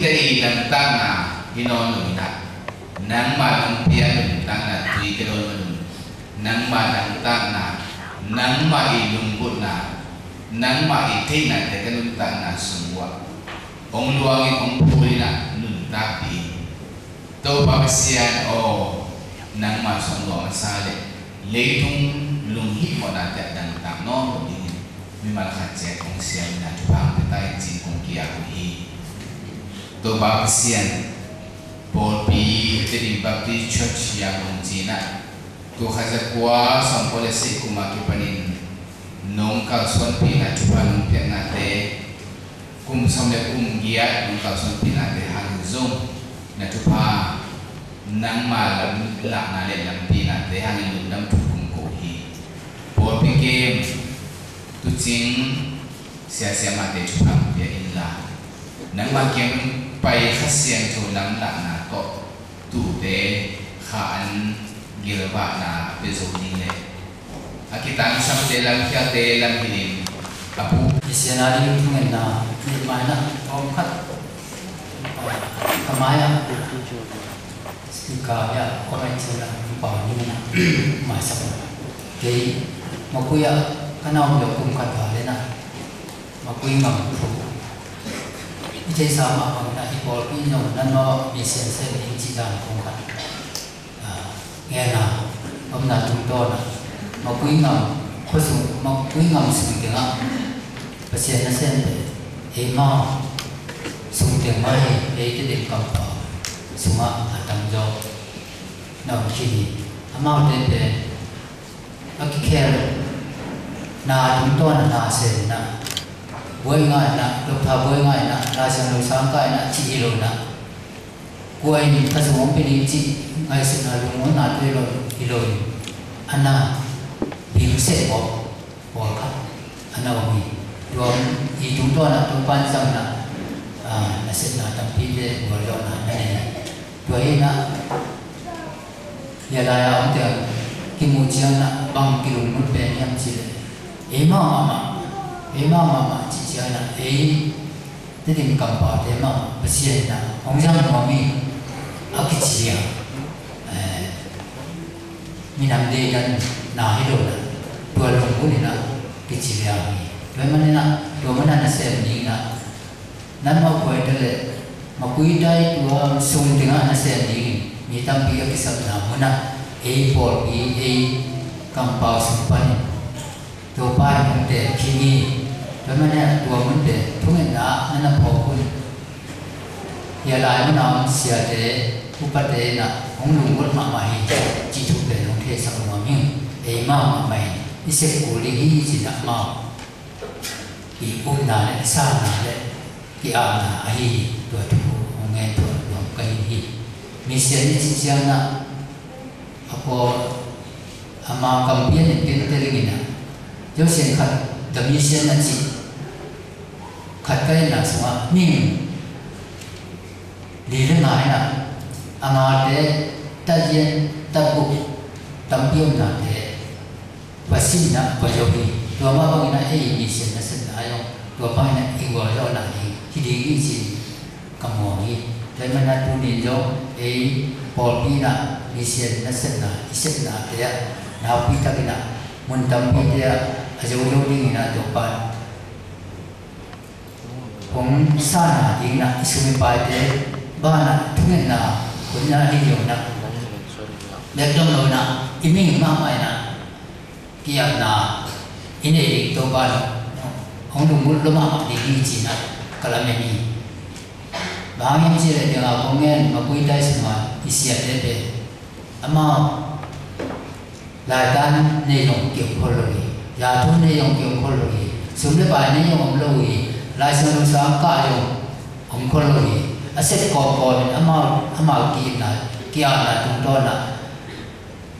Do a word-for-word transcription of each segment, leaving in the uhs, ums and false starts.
Te i dangtakna i nawn lo in ah, nangmah nong piak nuntakna tui ka dawn man un, nangmah dangtakna, nangmah i lunggulhna, nangmah i theihnate ka nuntakna sung uah hong luangin hong phulin ah nuntakpih in. Topa Pasian aw, nangmah sung luang a sa le leitung lunghihmawhnate a dangtak nawn lo dingin mimal khat ciat hong siam in ah thupha hong pia ta in ci-in kong ki-ap uh hi. Topa Pasian, pawlpi Tedim Baptist Church Yangon ci-in ah tul khat za kua sawmkua le sagih kum a kipanin nong kalsuanpihna thupha nong piaknate, kum sawm le kum giat nong kalsuanpihnate hangin zong na thupha, nangma lamlahna le lampihnate hangin lungdam thu kong ko hi. Pawlpi kem, tuucing, siasia mahte thupha pia inla, nangma kiang pai Kha Siangtho lamlahna tawh tuute kha an gilvahna pia zo ding le a kitangsamte lamkhiate lam hilhin a pu. Pasian a ding thungetna nih mai na tawm khat, a mai ah speaker ya comment cina pau ni na mai sa kei Mokui ah ka na om lo kum khat va le na Mokui ngam thu i theisa mah bangin ah i pawlpi in zong nanmah ah Pasian sem ding cih dan kong khat, ah, ngenna omna tungtawn ah Mokui ngam khua sung, Mokui ngam sung tengah Pasian nasem pen eimau sung teng mah hi, ei Tedim kampau sungah a tamzaw na om khin hi. Amaute pen a kikhelna tungtawn a na sem in ah, buai ngah in ah, doctor buai ngah in ah, Lai Siangtho sang kah in ah cih hi lo in ah, kua in ka sung hong pia ding cih ngaihsutna lungmuanna tuai lo hi lo in, a na bing seh pawlkhat a na om hi. Tua i tungtawn ah Topa in zang in ah, ah, nasepna tampite gualzawhna na nei hi. Tua hi in ah, hia lai-a omte kimuh ciangin ah bang kilunglut pen hiam cih leh, eimau mahmah, eimau mahmah cih ciangin ah ei Tedim kampaute mah Pasian in ah hong zang nuam hi, a kici a, eh, minam deidanna hi lo in ah, tua lunggulh in ah kici liang hi. Tua ahih manin ah, tua manin ah nasem ding in ah, nanmah khuaite le Mokui tai tua sung tengah nasem dingin mi tampi a kisapna munah ei pawlpi, ei kampau sung panin Topa in hong teel khin hi. Tua manin ah tua munte thungetna ah na na phawk un. Hia lai munah om siate, upate in ah hong lunggulh mahmah hi, cih thu pen hong theisak nuam hi. Eimau mahmah in i sep kul ding hi, ci-in ah amau i upna le i sanna le ki-apna ahi hi. Tua thu hong ngen thuah nuam ka hi hi. Mission i cih ciangin ah a pawl, ama kampian in piangte dingin ah, Josian khat, the mission a cih khat ka itna sungah ning li le nga in ah, amaute tazian, tatbuk, tampi omnate va sin in ah va zo hi. Tua mah bangin ah ei mission nasepna ah zong tua bangin ah i gualzawhna ding hi ding hi, ci-in ka muang hi. Tua ahih manin ah tuni-in zong ei pawlpi in ah mission nasepna i sepnate ah nakpi takin ah mun tampite ah a zo zo dingin ah Topa in hong sanna dingin ah i sum i paite banah thungetna hun in ah hi lo in ah, bek dong lo in ah, i mihing mahmah in ah ki-apna i neih ding Topa in hong lunggulh lua mahmah ding hi, ci-in ah ka lamen hi. Bang hang hiam cih leh, ding a kong ngen, Mokui tai sungah i siate pen amau laitan nei zong ki-om khol lo hi. Yathun nei zong ki-om khol lo hi. Sum le pai nei zong om lo hi. Lai Siangtho sang kah zong om khol lo hi. A sep kawmkawm in amau, amau ki-itna, ki-apna tungtawn ah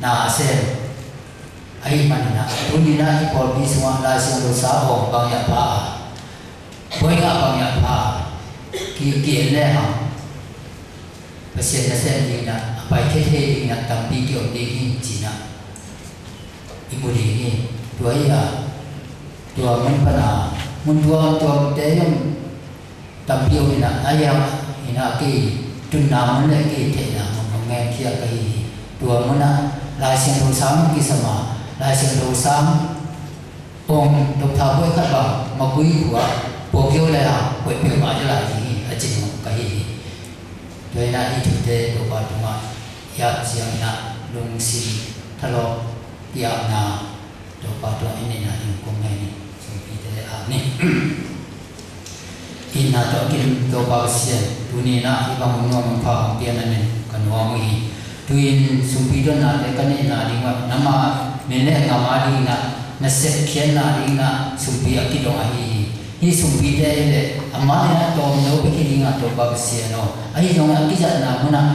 na a sem ahih manin ah, tuni-in ah i pawlpi sungah Lai Siangtho sa awng bang hiam pha a, buai ngah bang hiam pha a, ki, ki-en lehang Pasian nasem dingin ah, a pai thei thei dingin ah tampi ki-om ding hi, ci-in ah i mu ding hi. Tua hi a, tua mun pan a, mun tuamtuamte zong tampi om in ah, a hiang Hi na, kei tunna mun le kei theihna mun hong ngen khia ka hi hi. Tua munah Lai Siangtho sang hong kisam a, Lai Siangtho sang hong Doctor Buai khat bang Magui khua puak kio le a, buai peuhmah i lai ding hi, a cih hong ka hi hi. Tua hi na, hih thute Topa tungah i ap ciangin ah lungsim thalawp i apna Topa tungah i neihna ding kong ngen hi. Sumpite ap ni. Itna tawh a kidim Topa Pasian, tuni-in ah hih bang hun nuam hun pha hong piakna in ka nuam uh hi. Tu-in sumpi donnate ka neihna ding uh ah, nangma min le ngam a dingin ah, na sepkhiatna dingin ah sumpi a kidong ahi hi. Hih sumpite hi leh a mai-ah tawmno bek hi ding a, Topa Pasian aw, ahi zongin a kizatna munah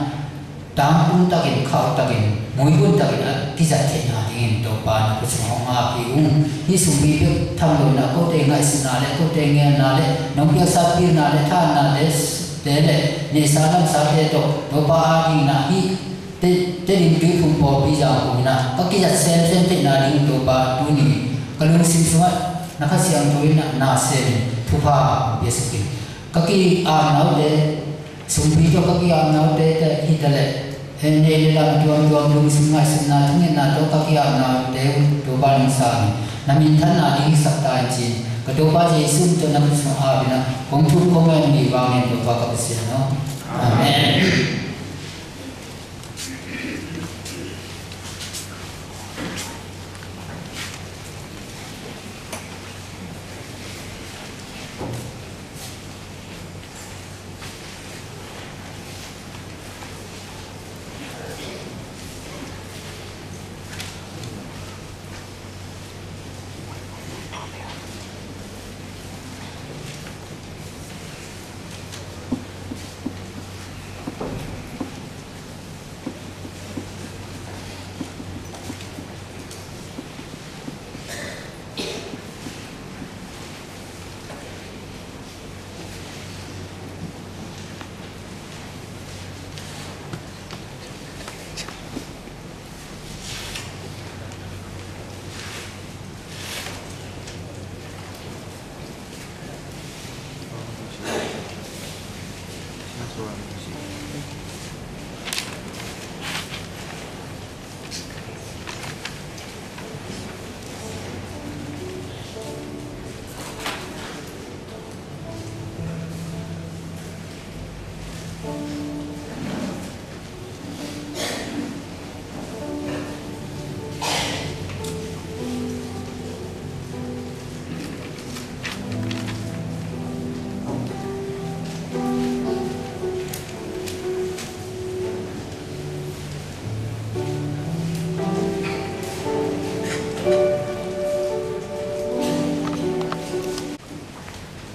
tangtung takin, khauh takin, muibun takin a kizat theihna dingin Topa na khut sungah hong ap hi ung. Hih sumpi bek tham lo in ah, kote ngaihsutna le kote ngelna le nong piaksa pilna le thahatnate te le neihsa lamsate tawh Topa a dingin ah hih Te-, Tedim Tuiphum Pawlpi zang kum in ah ka kizat semsem theihna dingin Topa tuni ka lungsim sungah na Kha Siangtho in ah na semin thupha hong piasak in. Ka ki-apna uhte, sumpi tawh ka ki-apna uhte te hi ta leh, eh, nei le lam tuamtuam, lungsim ngaihsutna, thungetna tawh ka ki-apna uhte uh Topa nong sang in, na minthanna ding hisak ta in ci-in ka Topa Jesu min tawh na khut sungah ap in ah kong thum kong ngen uh hi vang hen, Topa ka Pasian aw. Amen.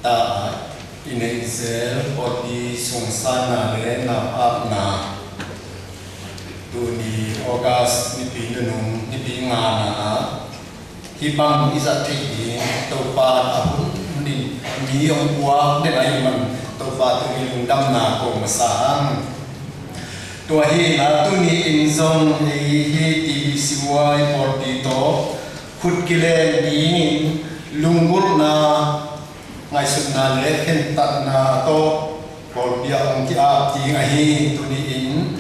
Ta i neih zel pawlpi sungsanna le nau-apna. Tuni August nipi nunung nipi ngana ah hih bang i zat theih ding Topa a hun hunin mi hong puak den ahih man Topa tungah lungdamna ko masa ang. Tua hi-in ah tuni-in zong ei hi T B C Y pawlpi tawh khut kilen dingin lunggulhna, ngaihsutna le khentatna tawh pawlpi ah hong ki-ap ding ahi. Tuni-in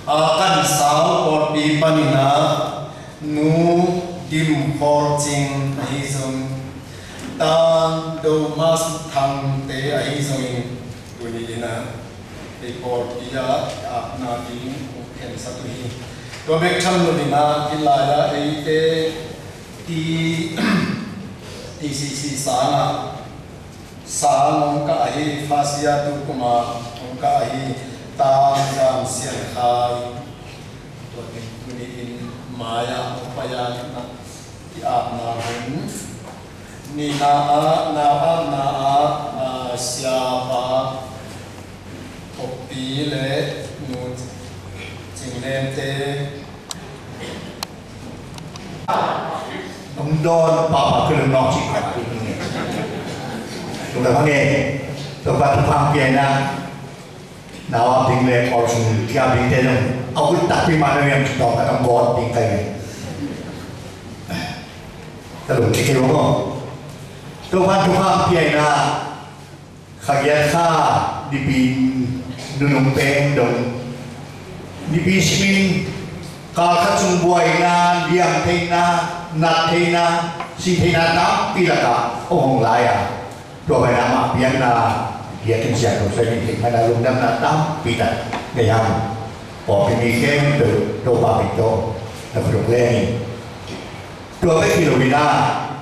a kan sau pawlpi panin ah Nu Dim Khawl Cing ahi zong, Ta Do Mas Thangte ahi zongin, tuni-in ah ei pawlpi ah apna ding hong khensat uh hi. Tua bek tham loin ah hih lai-ah eite T-, T C C sangah sang hong kah ahi, Fasia tu kuma hong kah ahi, Ta Zam Sian Khai. Tua tuni-in mai-ah hong pai a, na ki-apna hun. Nihna ah, nau-apna ah, ah, Siapa Kop Pi le Nu Cing Lemte. Nong dawn pahpah kei lo nawk cih khat. Tung le hang e. Tua pa tu pang pian na. Nau-ap ding le kawl sung kiap dingte zong a ut takpi mah na, wiam cih tawh ka tang gawt ding kai ve. Ka lung kikei lo maw. Topa thupha hong pia in ah, kha giat kha nipi in nunung pen dong nipi simin kalkhat sung buaina, liam theina, nat theina, si theina tampi lakah hong hong lai a, tua maina mah pianna, biakinn siangtho soi nih theih maina lungdamna tampi tak nei hang. Pawlpi mi khempeuh Topa min tawh na khut leng in. Tua bek hi lo in ah,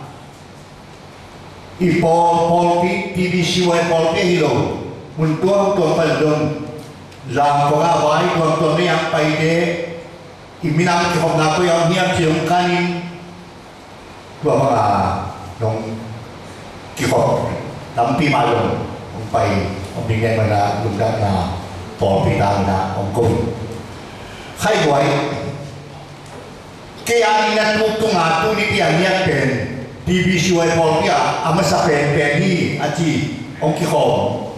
i pawl, pawlpi, T B C Y pawlpi hi lo, mun tuamtuam pan zong, Zangkong ah vai tuamtuam nei ang paite, i minam kikhopna koi ah om hiam ci hong kanin, tua banga nong kikhop tampi mah zong hong pai om ding nen, maina lungdamna pawlpi tangin ah hong ko in. Khai buai. Kei a nihna tuk tunga tuni pi a ngiat pen T B C Y pawlpi ah a masa penpen hi a ci hong kikhawm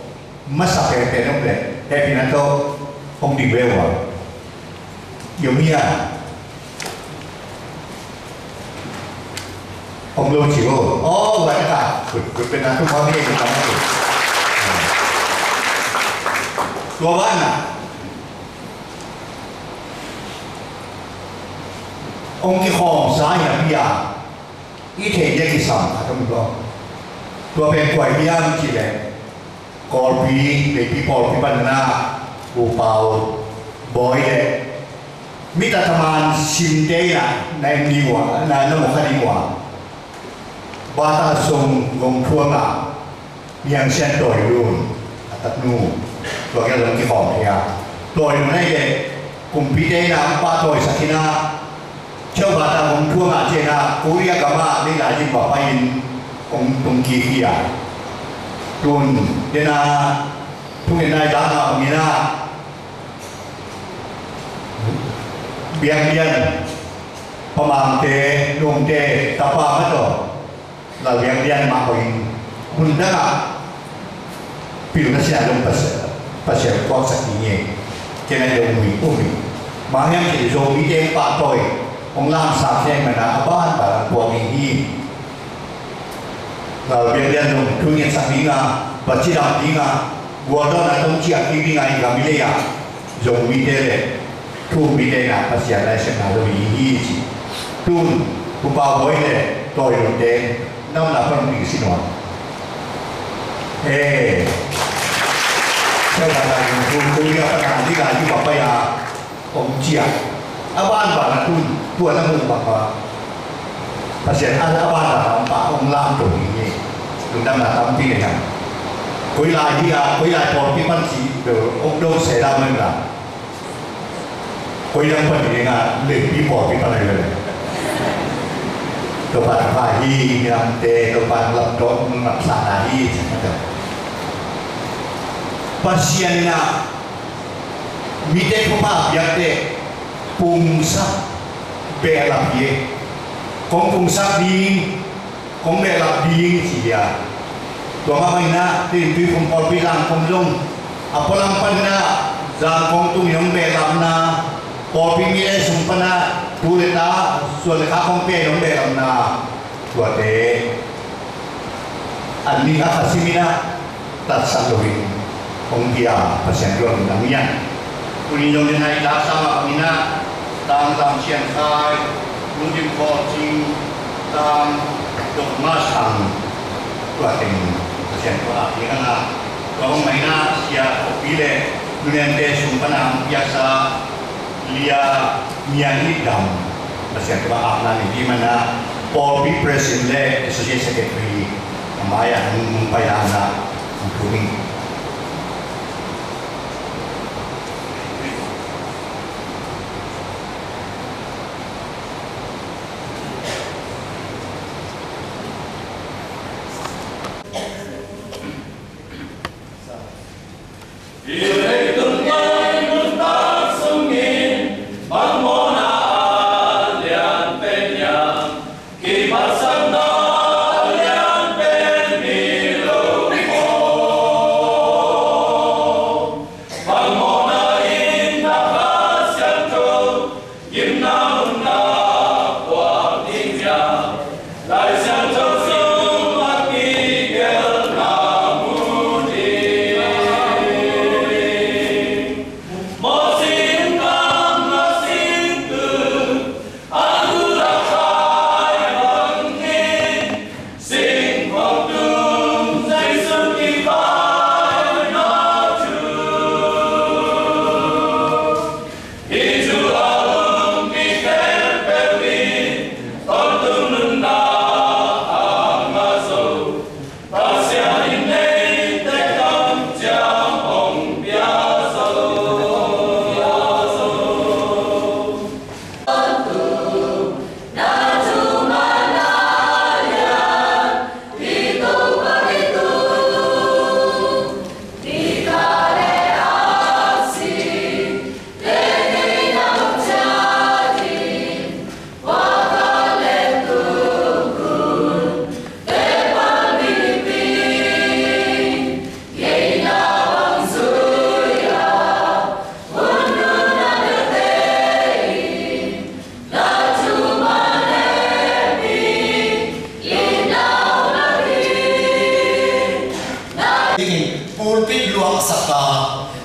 masa penpen om leh hehpihna tawh hong ding ve ua. Yom hi a. Hong lo ci vo. Aw, ua ta. Kut, kut pen na tuk hong hi a. Tua ban a hong kikhawmsa hi a, i theih dek kisam khat om lo. Tua pen kua hiam cih leh Kawlpi, Veipi pawlpi pan a, U Pau Bawi le Mita Thaman Simte in ah na en ding uh a, na, na mu kha ding uh a. Bata Sung Gong Thuang ah Niang Sian Tawi Lun a tatnu, tua kia zong kikhawm hi a. Tawi Lun ahi leh kumpite in ah pahtawisak in ah, Cheu Bata Gong Thuang ah ci in ah, Korea gam ah nei lai ding va pai in hong tung kik hi a. Tun den ah thungetna i lak ah hong in ah, Biaklian, Pa Mangte, Lungte tapa mah tawh, Lal Biaklian mah bangin hun dang ah pilna siah dong Pasian, Pasian puaksak ding hi. Ken a dong mui um hi. Bang hiam cih leh Zomite pahtawi hong lamsak hi ahih manin a banban a puak ding hi. Lal Biaklian zong thu ngetsak ding a, va cidam ding a, gualzawhna tawh ciah kik ding a, i gam i lei ah Zomite le thu-um mite in ah Pasian laisiangtho zo ding hi ci. Tun Pu Pau Bawi le Tawi Lunte namna pan ding si nuam. Eh, Cheu Bata Gong Thuang, Korea pan a ding a, i va pai a, hong ciah. A banban a tun, tua na hong bang a, Pasian a, a banban a hong pah, hong lamto ding hi. Lungdamna tampi nei hang. Koi lai hi a, koi lai pawlpi pan ci, hong do se lam men la. Koi lam pan ding a, Leipi pawlpi pan a hi le. Topa thupha hi, minamte, Topa lamto, nong lapsakna hi, ci mah teh. Pasian in ah mite thupha a piak teh pungsak behlap hi. Kong pungsak ding, kong behlap ding ci hi a. Tua mah bangin ah Tuiphum pawlpi Zangkong zong a pualam panin ah Zangkong tungin hong behlapna, pawlpi mite sung pan ah tu le ta, suan le khak hong pia in hong behlapna, tuate a nih a kha simin ah tatsan loin hong pia Pasian tungah lungdam hi a. Tuni zong den a i lak sang ah bangin ah Tang Zam Sian Khai, Lu Dim Khaw Cing, Tang Dok Ma Sang, tua teng Pasian tungah ap ding a, tua bang mah in ah Sia Khaw Pi le Nu Niante sung pan a hong piaksa Lia Niang It Dam, Pasian tungah apna nei ding manin ah, pawlpi president le associate secretary a mai-ah hong, hong pai dan ah hong thum ing.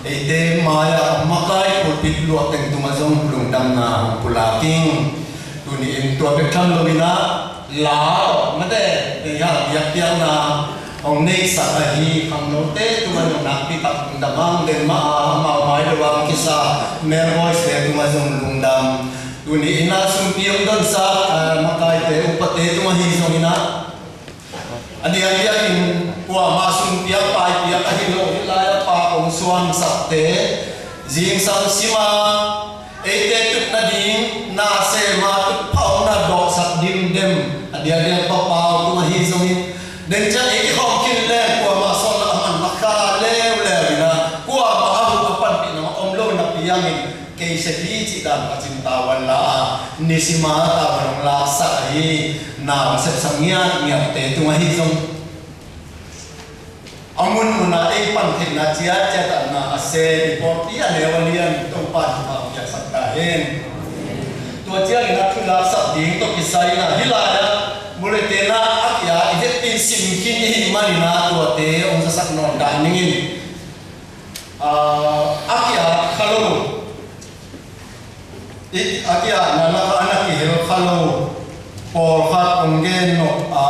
Eite mai-ah makai pulpit luah teng tungah zong lungdamna hong pulak ing. Tuni in tua bek tham lo in ah, la mate, ei hang biakpiakna hong neihsak ahi khangnote tungah zong nakpi tak lungdam ang. Denmah a amau mai lo a kisa male voice te tungah zong lungdam. Tuni in ah sumpi hong donsak, ah, makaite upate tungah hi zong in ah, a diakdiakin kuamah sumpiak paipiak ahi lo, hih lai-ah pa hong suansakte zingsang sima eite tut nading na sema tut pha hong na dawhsak dimdem a diakdiak pa pau tung ahi zongin, deng ciang ei kikhawm khin leng kuamah sawlna a man lak kha leuleu in ah, kuamah a huh a panpihna om lo napi hangin kei sep hi cih dan pacin tavuan la a, nisima tavuan hong laksak ahi na hong sepsak ngiatngiatte tung ahi zong, a munmun ah ei pan theihna ciatciat ah na a sem i pawlpi a neu a lian Topa thupha hong piaksak ta hen. Tua ciangin a thu laksak ding tawh kisai in ah hih lai-ah bulletin ah a kia i vekin sim khin i hih manin ah tuate hong zasak nawn dah ning in. Ah, a kia kha lo. I, a kia na lak ah a na kihel kha lo pawlkhat hong gen nop a,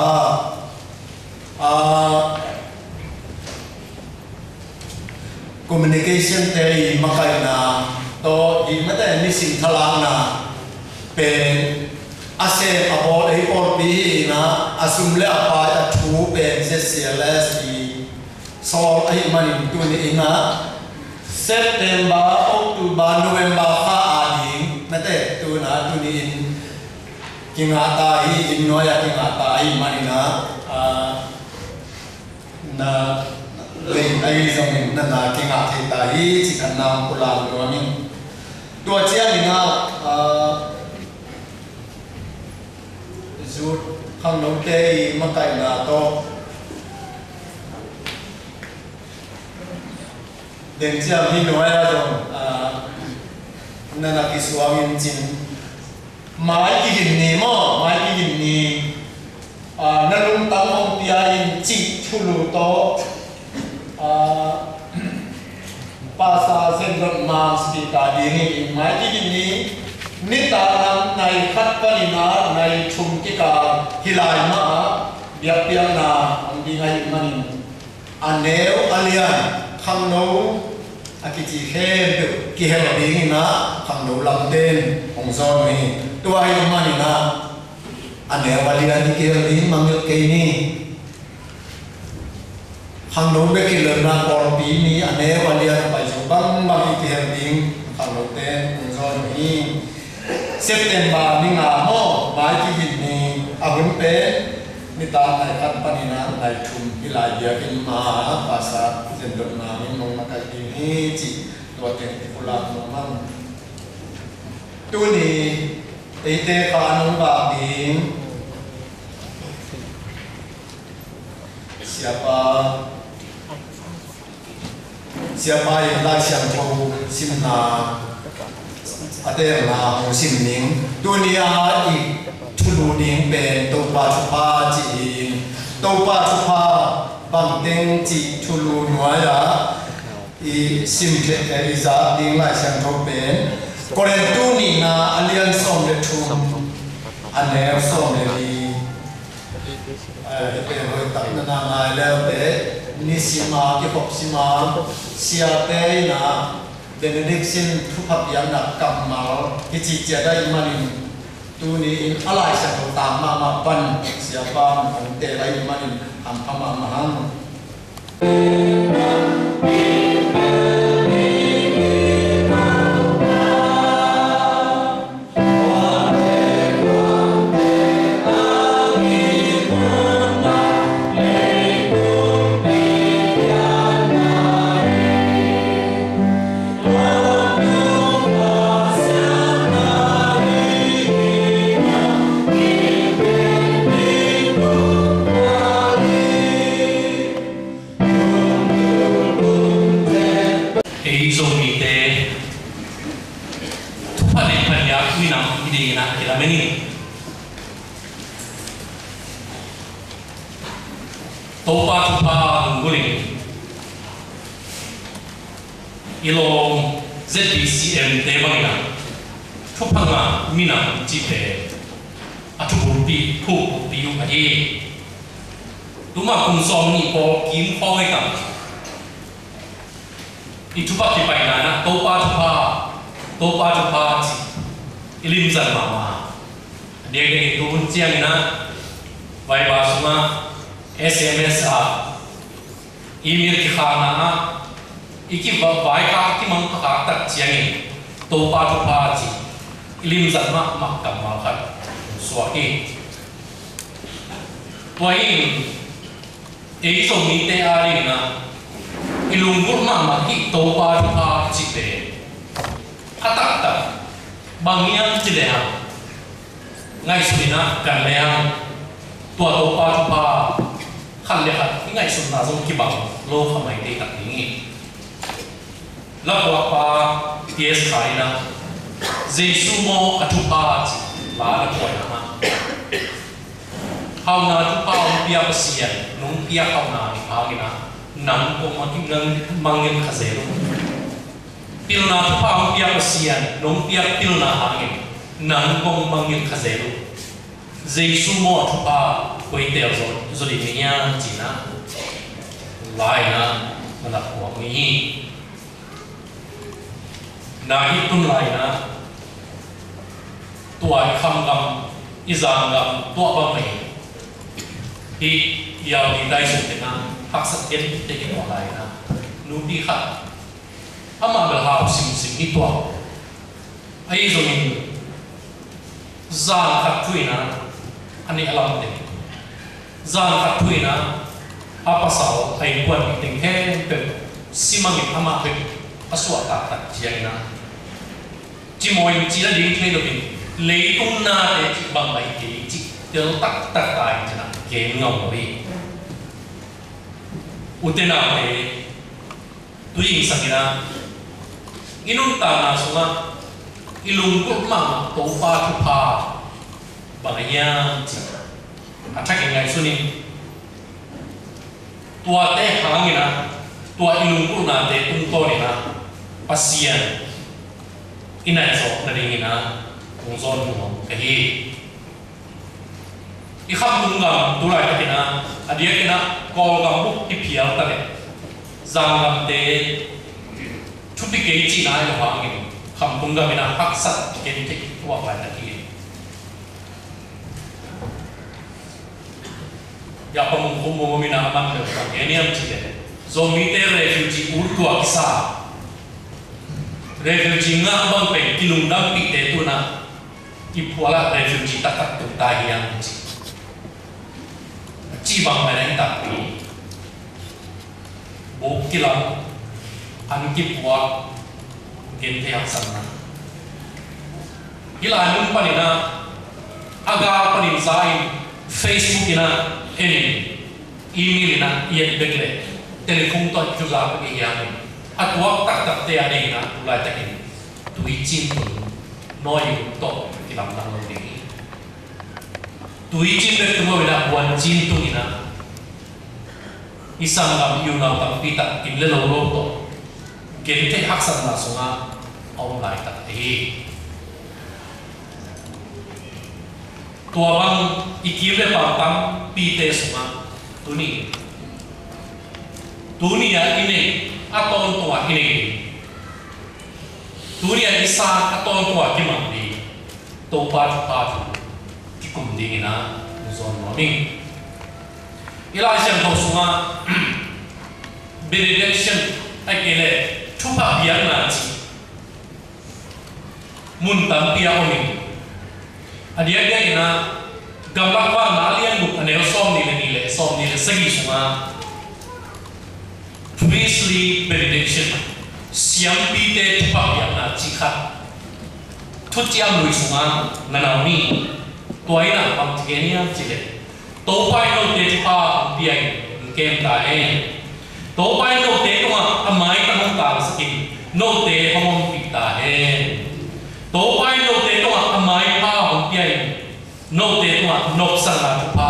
ah, communication te i makaihna tawh i mate nisim thalakna pen a sem a bawl ei pawlpi hi in ah, a sum le a pai a thu pen Z C L S i sawl ahih manin tuni in ah September, October, November kha a ding mate tuna tuni in kingah ta hi, inn nuai-ah kingah ta ahih manin ah, ah, na lei ahi zongin na na kingah thei ta hi cih khat na hong pulak nuam ing. Tua ciangin ah, ah, zut khangnote i makaihna tawh deng ciang hih nuai-ah zong, ah, na na kisuang in cin. Mai kigin ni maw, mai kigin ni, ah, na lungtang hong pia in cih thulu tawh, ah, Pastor Zen Dot Mang speaker ding hi in, mai kigin ni nitak lam nai khat panin ah nai thum kikal hih lai mah ah biakpiakna hong ding ahih manin, a neu a lian khangno a kici khempeuh kihel dingin ah khangno lamten hong zawn uh hi. Tua ahih manin ah a neu a lian i kihel ding mangngilh kei ni. Khangno bek hi lo in ah pawlpi mi a neu a lian a pai zo bangbang i kihel ding khangnoten hong zawn uh hi. September ni nga maw, mai kigin ni a hun pen nitak nai khat panin ah nai thum hih lai biakinn mah ah Pastor Zen Dot Mang in hong makaih ding hi cih tua teng i pulak nuam ing. Tuni eite kha nong vak ding Siapa, Siapa in Lai Siangtho simna a tengna hong sim ning. Tuni a i thulu ding pen Topa Thupha ci hi. Topa Thupha bangteng cih thulu nuai-ah i sim tleh i zak ding Lai Siangtho pen Korin tu nihna a lian sawm le thum, a neu sawm le li. Eh, hih pen hoih tak na na ngai leute, nisim a kikhop sim a, siate in ah benediction thupha piakna kammal hi cih ciat ahih manin, tuni in a Lai Siangtho tang mahmah pan siapa in hong teel ahih manin hampha mahmah hang. Ei Zomite thupha neih phadiak minam hi dingin ah kilamen in, Topa thupha lunggulh in. I lawm Z B C M te bangin ah thupha ngah minam cihte a thubulpi, thubulpi uh ahi. Tuma kum sawm nih pawl kim khawng ei tam. I thupha kipaina in ah Topa thupha, Topa thupha ci i limzat mahmah. A diakdiak in tu hun ciangin ah Viber sungah, S M S ah, email kikhakna ah, i kivaikhak, kimangkhak tak ciangin Topa thupha ci i limzat mahmah kammal khat suak hi. Tua in ei Zomite adingin ah i lunggulh mahmah hih Topa thupha cihte a taktak bang hiam cih leh hang, ngaihsun in ah kan leh hang, tua Topa thupha khat le khat i ngaihsutna zong kibang lo kha mai tei tak ding hi. Lapuakpa T S Khai in ah Jesu maw a thupha cih la a puakna ah, hauhna thupha hong pia Pasian, nong piak hauhna hangin ah nang kong mangngilh, mangngilh kha zel uh. Pilna thupha hong pia Pasian, nong piak pilna hangin nang kong mangngilh kha zel uh. Jesu maw a thupha koi teel zaw, zaw ding na hiam ci-in ah la in ah na lak puak ni hi. Na i tun lai in ah tua i khamgam, i zanggam tuah bang mah hi. Hih i Yaudi tai sung teng ah haksat gen teng i tuah lai in ah nupi khat amah bel hau simsim hi tuah. Ahi zongin zan khat thu in ah a neh a lam teng, zan khat thu in ah a pasal, a innkuan teng khempeuh si mangin amah bek a suahtaktak ciangin ah, cimawi in cih nading thei loin, leitung nate cih bangmah hi kei cih tel taktak ta in ci-in ah gen ngam lo hi. Ute naute, tu-in zingsak in ah i nuntakna sungah i lunggulh mahmah Topa thupha bang hiam cih a thakin ngaihsun in, tuate hangin ah, tua i lunggulhnate tungtawn in ah Pasian i nai zawh nadingin ah hong zawn nuam ka hi. I khamtung gam tu laitakin ah, a diakin ah Kawlgam buk i phial ta leh, zanggamte thupi kei cihna ahi lo hangin khamtung gam in ah haksat gentheih tuak laitak hi. Yahpamung khum mumum in ah a man lo bang gen hiam cih leh, Zomite refugee ul tuak kisa, refugee ngah bang pen kilungdampihte tu-in ah i phualah refugee taktak tung ta hiam ci. A cih bang pen a hi takpi. Buk kilam, an kipuak, genthei haksatna. Hih lai mun panin ah, a gal panin za in, Facebook in ah en in, email in ah i et bek leh, telephone tawh i thu za bek i hiam in, a tuak taktakte a dingin ah tu laitakin tuicin tung, nawi-um tawh kilamdang lo ding hi. Tuicin bek tung lo in ah buancin tung in ah, i sanggam i unau tampi tak inn le lo lo tawh gentheih haksatna sungah a om laitak hi. Tua bang i kim le pam tampite sungah tuni, tuni a i neih a tawntung a i neih ding, tuni a i sang a tawntung a kimang ding Topa thupha thu kikum dingin ah hong zawn nuam ing. I Lai Siangtho sungah benediction, ahih kei leh thupha biakna cih mun tampi a om ing. A diakdiakin ah Gamlak Vanna a lian guk a neu sawmnih le nih le sawmnih le sagih sungah priestly benediction, siampite thupha biakna cih khat Thuciam Lui sungah na na om hi. Tua in ah bang ci gen hiam cih leh, Topa in note thupha hong pia in hong kem ta hen. Topa in note tungah a maitang hong tangsak in note hong ompih ta hen. Topa in note tungah a maipha hong pia in note tungah nopsakna thupha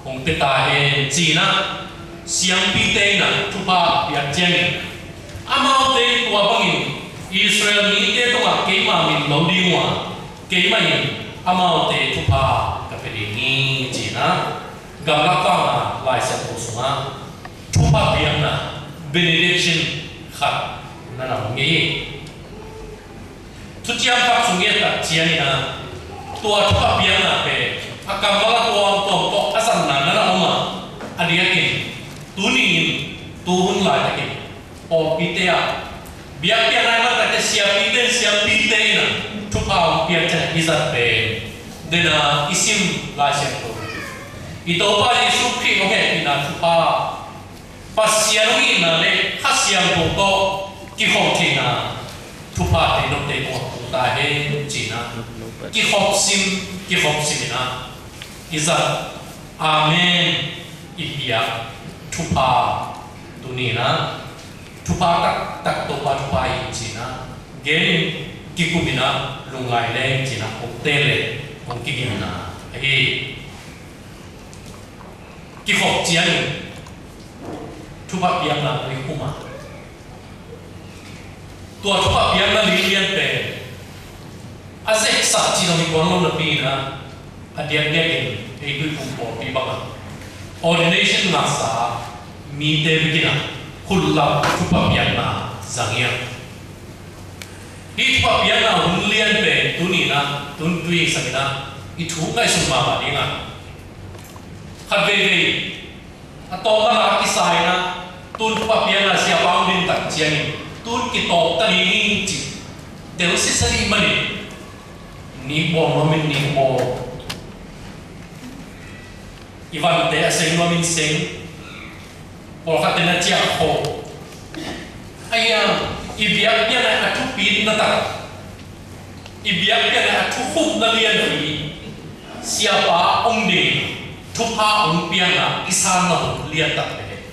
hong pia ta hen, ci-in ah siampite in ah thupha a piak ciangin, amaute in tua bang Israel mite tungah keima min lo ding uh a, keimah in amaute thupha ka pia ding hi, ci-in ah gamlak vakna Lai Siangtho sungah thupha piakna, benediction, khat na na om ngei hi. Thuciam Thak sung i et tak ciangin ah tua thupha piakna pen a kammal a tuamtuam tawh a zatna na na om a, a diakin tuni-in, tu hun laitakin pawlpite ah biakpiakna i man takte siapite in siampite in ah thupha hong piak ciangin i zat pen, den a i sim Lai Siangtho, i Topa Jesuh Khrih hong hehpihna thupha, Pasian hong itna le Kha Siangtho tawh kikhop theihna thuphate note kong tung ta hen, ci-in ah kikhop sim, kikhop sim in ah i zat, amen i piak thupha, tuni-in ah thupha taktak Topa thupha hi, ci-in ah gen, kikup in ah lungngai leng, ci-in ah kong teel le kong kiginna ahi. Kikhop ciangin thupha piakna tawh i khum a, tua thupha piakna lianlian pen a zeksak cih zong hi kuan lo napi-in ah, a diakdiakin ei Tuiphum pawlpi bangah ordination ngahsa mite bikin ah khut lap thupha piakna zang hi a. Hih thupha piakna hun lian pen tuni-in ah, tun tui sang in ah i thu ngaihsun mahmah ding a, khat veivei a tawpna la kisa in ah, tun thupha piakna siapa hong din tak ciangin tun kitawp ta ding hi, ci tel sisa dih manin, ni bawl nuamin ni bawl, i vante a seng nuamin seng, pawlkhatte na ciah khawh. Ahi a, i biakpiakna a thupitna tak, i biakpiakna a thukhupna lian hi. Siapa hong din, thupha hong piakna i sanna hun lian tak pen,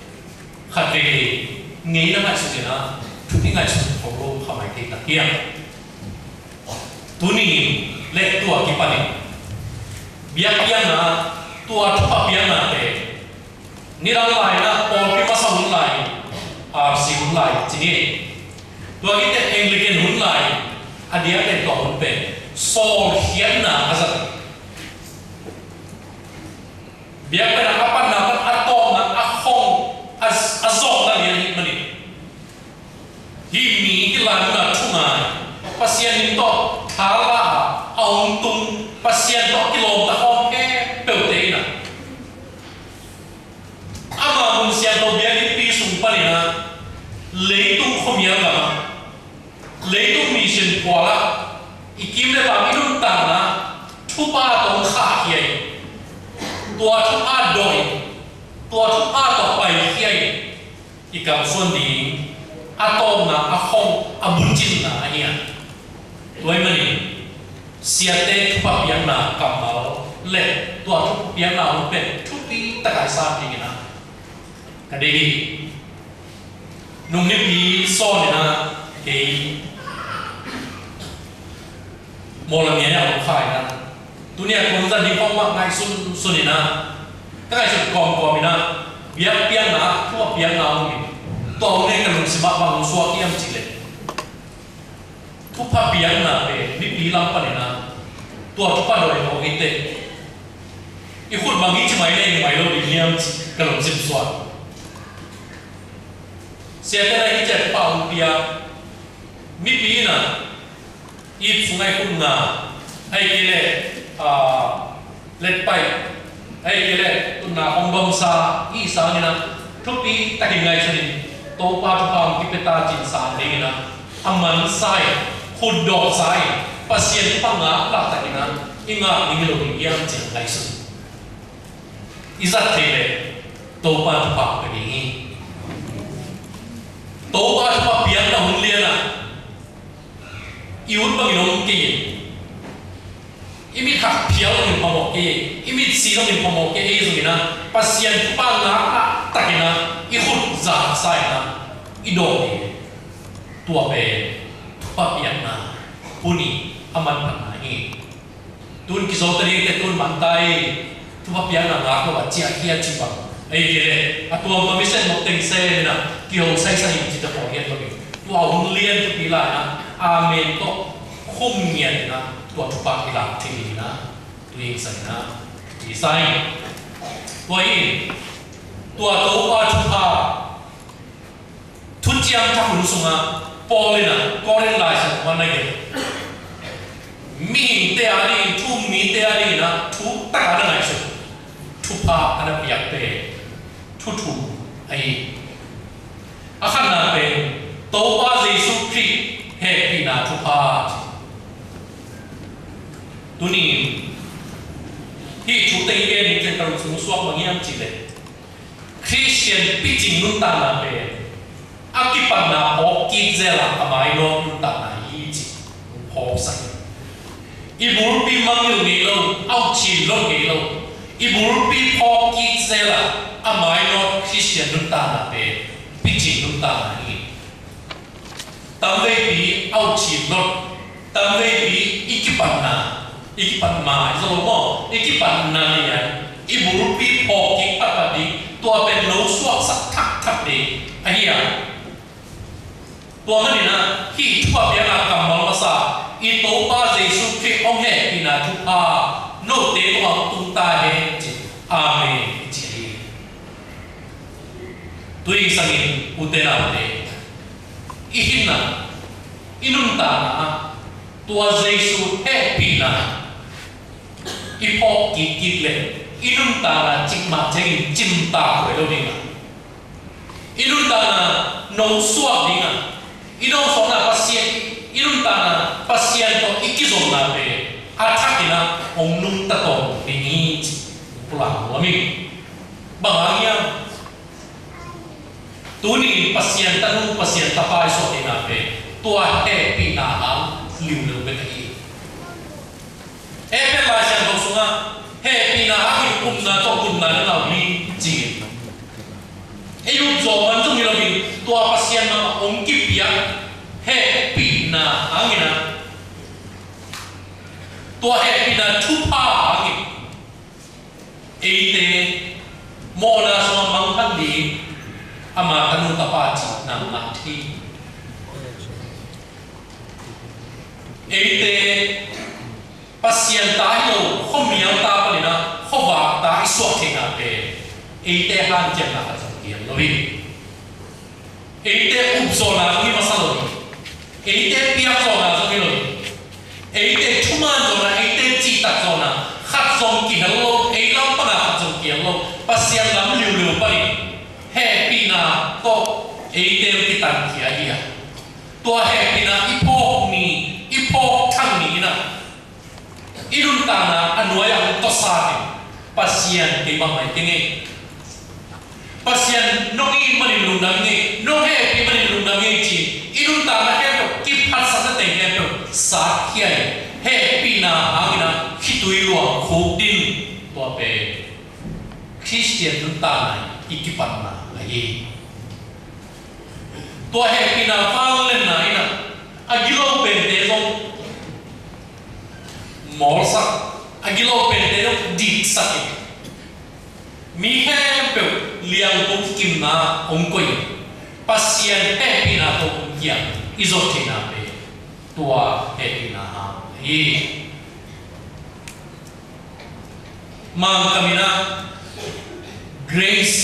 khat veivei ngeina ngaihsut in ah, thupi ngaihsun khawng lo kha mai thei tak hi a. Tuni le tua kipanin biakpiakna, tua thupha piaknate, nidang lai-in ah pawlpi masa hun lai, R C hun lai ci ni. Tua kitek Anglican hun lai, a diakdiak tua hun pen sawlkhiatna a zat. Biakpiakna a patna pan a tawpna a khong a, a zawhna lian ahih manin, hih mi hi lai-in ah thu ngai, Pasian min tawh thala a hong tung, Pasian tawh kilawmta khawm khempeuhte in ah, ama mun siangtho biakinnpi sung panin ah, leitung khuamial gamah, leitung mission pualah i kim le paam i nuntakna thupha tawh hong khahkhia in, tua thupha dawh in, tua thupha tawh paikhia in, i kalsuan ding a tawpna, a khong, a bucinna ahi a. Tua ahih manin siate thupha piakna kammal le tua thupha piakna hun pen thupi takin i san dingin ah ka deih hi. Nung nipi sawn in ah kei Mawlamyine ah hong kha in ah, tuni a tua zan ding khawng mah ngaihsunsun in ah, ka ngaihsut kawmkawm in ah, biakpiakna ah thupha piakna om in, tua hun ah ka lungsim ah bang hong suak hiam cih leh, thupha piakna pen mipi lam panin ah tua thupha dawh in om hi teh, i khut bang hi ci mai le hi mai lo ding hiam cih ka lungsim suak. Siate in ah hih ciang thupha hong pia, mipi in ah ip sungah i khut nga, ahih kei leh, ah, letpaih, ahih kei leh tunna hong domsa i hih sangin ah, thupi takin ngaihsun in, Topa thupha hong kipia ta cih san dingin ah, a mansa in, khut dawhsa in, Pasian thupha ngak lak takin ah i ngak ding hi lo ding hiam cih ngaihsun. I zat theih leh Topa thupha ka ding hi. Topa thupha piakna hun lian ah i ut bangin om kei in, i mit hak phial zongin phamawh kei, i mit si zongin phamawh kei, ei zongin ah Pasian thupha ngak lak takin ah i khut zaksa in ah i dawh ding. Tua pen thupha piakna hun i a manphatna hi. Tun kizo ta ding teh, tun man ta ei, thupha piakna ngak lo a ciahkhia cih bang, ahih kei leh a tuamtuam i sep nop teng sem in ah kiho saisai in cih teh pawlkhat bangin, tu Tua hun lian thupi lai-in ah, amen tawh khum ngiat in ah, tua thupha i lak thei ding in ah, tu-in sang in ah, i sa ing. Tua hi, tua Topa thupha, thuciam thak hun sungah Paul in ah Korin lai sung pan a gen, mihingte a dingin, thu um mite a dingin ah thu tak a na ngaihsut, thupha a na piak pen thu thum ahi. A khatna pen Topa Jesu Khrih hehpihna thupha. Tuni-in hih thu teng i gen ding teng ka lungsim suak bang hiam cih leh, Khristian picing nuntakna pen a kipatna phawk kik zel a, a mainawt nuntakna hi cih phawksak hi. I bulpi mangngilh ngei lo, a ukcin lot ngei lo, i bulpi phawk kik zel a, a mainawt Khristian nuntakna pen picing nuntakna hi. Tamveipi a ukcin lot, tamveipi i kipatna, i kipatna, i zolo maw, i kipatna lian, i bulpi phawk kik patpat ding, tua pen no suaksak thakthak ding ahi a. Tua manin ah hih thupha piakna kammal masa, i Topa Jesu Khrih hong hehpihna thupha note tungah tung ta hen ci. Amen, i ci hi. Tu-in sangin ute naute, i hinna, i nuntakna ah tua Jesu hehpihna i phawk kikkik leh, i nuntakna cikmah ciangin cimtak huai lo ding a, i nuntakna no suak ding a, i no suakna Pasian, i nuntakna Pasian tawh i kizopna pen a thakin ah hong nungta tawntung ding hi ci pulak nuam ing. Bang hang hiam? Tuni-in Pasian tanu, Pasian tapa i suah theihna pen tua hehpihna hang liuleu bek ahi. Efesa Lai Siangtho sungah hehpihna hangin upna tawh gupna na ngah uh hi, ci-in. Ei upzawh man zong hi loin tua Pasian mah hong kipiak hehpihna hangin ah, tua hehpihna thupha hangin eite mawhna sungah mangthang ding ama tanu tapa cihna ngah thei. Eite Pasian ta hi lo, khuamial ta panin ah khuavak ta i suah theihna pen eite hanciamna khat zong kihel lo hi. Eite upzawhna zong hi masa lo hi. Eite piakzawhna zong hi lo hi. Eite thuman zawhna, eite cihtak zawhna khat zong kihel lo, ei lam pana khat zong kihel lo. Pasian lam liuliu panin hehpihna tawh eite kitankhia hi a, tua hehpihna i phawk ni, i phawk thang ni in ah, i nuntakna a nuai-ah hong tawsa in, Pasian kei bang mai teng ei. Pasian nong it manin lungdam ing ei, nong hehpih manin lungdam ing ei ci-in i nuntakna khempeuh, kiphatsakna teng khempeuh sakkhia in, hehpihna hangin ah khitui luang khukdin, tua pen Khristian nuntakna i kipatna ahi. Tua hehpihna vangliatna in ah a gilo pente zong mawlsak, a gilo pente zong diksak in, mi khempeuh liangkum kimna hong koih in, Pasian hehpihna tawh hong kiang i zot theihna pen tua hehpihna hang hi. Mangkam in ah grace,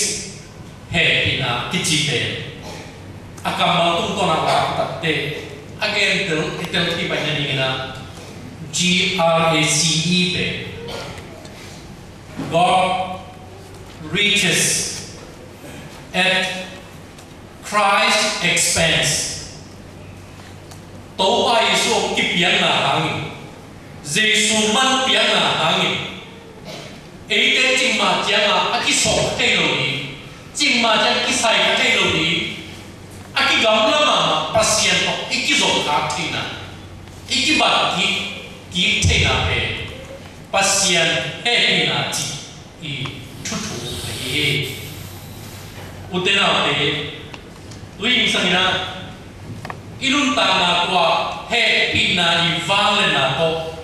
hehpihna kici pen a kammal tungtawn ah lak takte a gentel i telkhipai nadingin ah G R A C E pen God reaches at Christ expense. Topa Jesu hong kipiakna hangin, Jesu man piakna hangin, eite cikmah ciangah a kisawh thei lo ding, cikmah ciang kisai kha thei lo ding, a kigamla mahmah Pasian tawh i kizop khak theihna, i kibat kik, kik theihna pen Pasian hehpihna cih i thuthu ahi hi. Ute naute, tu-in sangin ah i nuntakna tua hehpihna i vangliatna tawh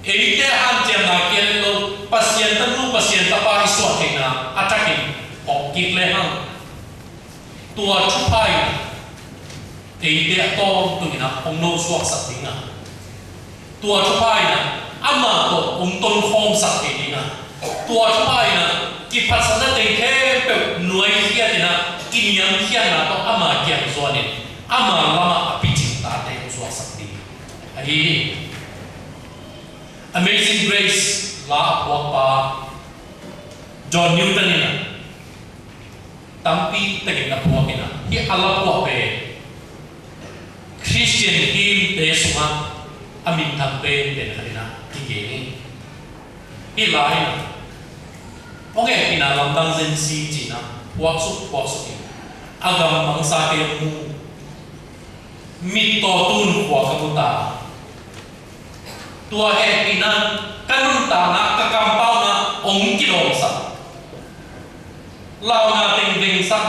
eite hanciamna kia lo, Pasian tanu, Pasian tapa i suah theihna a thakin hong kik lehang, tua thupha in eite a tawntungin ah hong nosuaksak ding a, tua thupha in ah amah tawh hong tonkhawmsak thei ding a, tua thupha in ah kiphatsakna teng khempeuh nuaikhiatin ah kiniamkhiatna tawh ama kiang zuanin ama lamah a picing tate hong suaksak ding ahi hi. Amazing Grace la a phuakpa John Newton in ah tampi takin a phuakin ah, hih a la phuak pen Christian hymn te sungah a minthang penpen khat in ah kigel hi. Hih la in ah hong hehpihna lamdang zen si ci-in ah phuaksuk phuaksuk in, a gam mangsa kei hong mu, mittaw tun khua ka mu ta, tua hehpihna ka nuntakna, ka kampauna hong kidawmsak, launa teng vengsak,